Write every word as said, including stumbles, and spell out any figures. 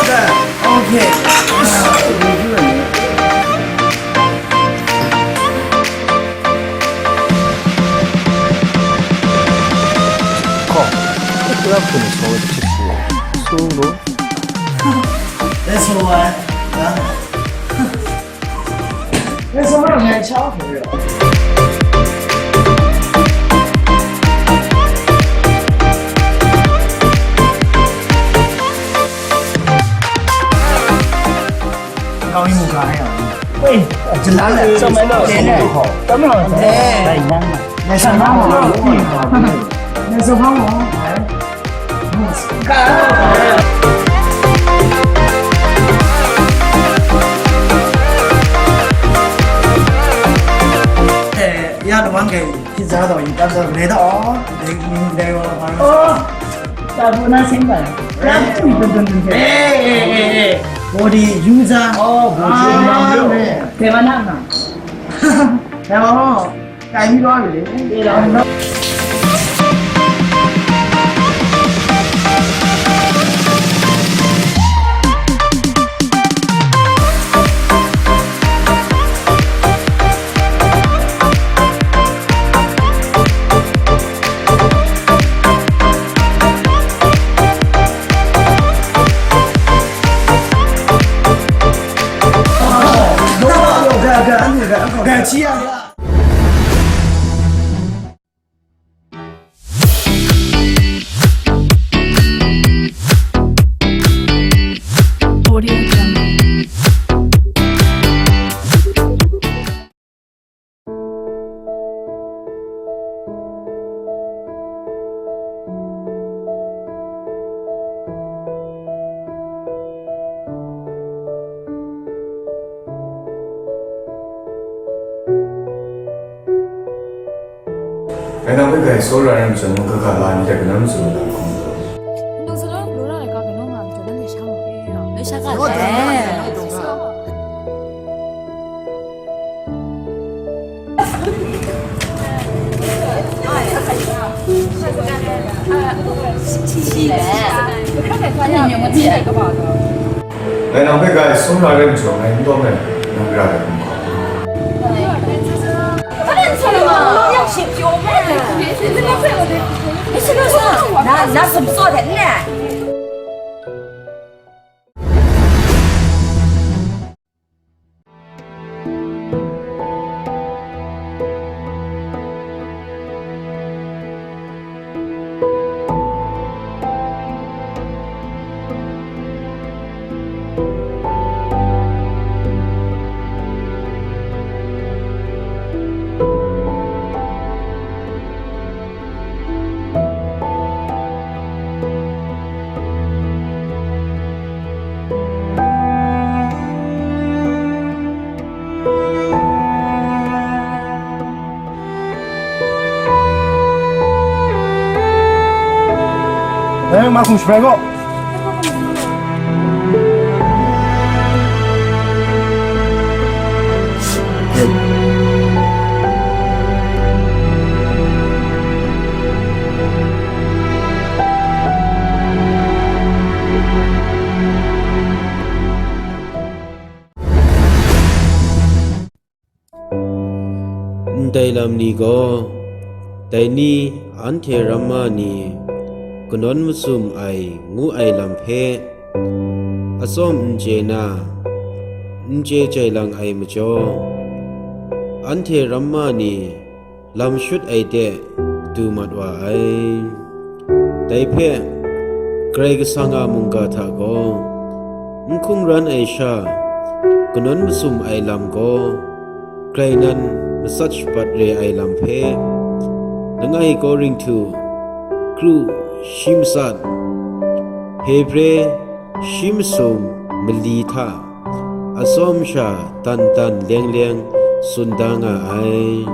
Okay. ခေါ် တစ်ယောက်ကိုဆိုတဲ့ချစ်သူဆိုလို့ That's all right. 那什么人来敲门了？高一木卡呀？喂，这男的，这没弄好，这没弄好，哎，男的，那上班了，那是帮我，哎。 ရတဝမ်းကဲဖြစ်စားတော့ရင်တပ်စားရဲတော့ဒီမင်းတဲရောပါတော့ တာဘူးနာစင်းပါလားတူတူတူတူ အေးအေးအေး body user အော် body user ဘယ်မှာနာမလဲ ဟော တိုင်ပြီးသွားပြီလေ အေးတော့ Kainang hpe grai tsawra ai majaw mung hkra hkra la ni hte kanam tsun ai lam hkum taw. Nang sa law, galaw ra ai ga kanu nga majaw, nanhte sha mu. Ngai sha ga ai. Ngai nang hpe ga ai sum la rai majaw, ngai n tawm ai, nang gara ai hkum hkawm. Na, na sum tsaw hte n le? Eh, ma hkum shabai gaw. Ndai lam ni gaw, dai ni anhte ramma ni kanawn masum ai ngu ai lam hpe atsawm n chye na, n chye jai lang ai majaw, anhte ramma ni lam shut ai de du mat wa ai. Dai hpe, Karai Kasang a mungga hta gaw, n hkungran ai sha, kanawn masum ai lam gaw, grai nan matsat shabat re ai lam hpe, langai Korinhtu, kru shi matsat, Hebre, shi masum mali hta, atsawm sha dan dan leng leng tsun da nga ai.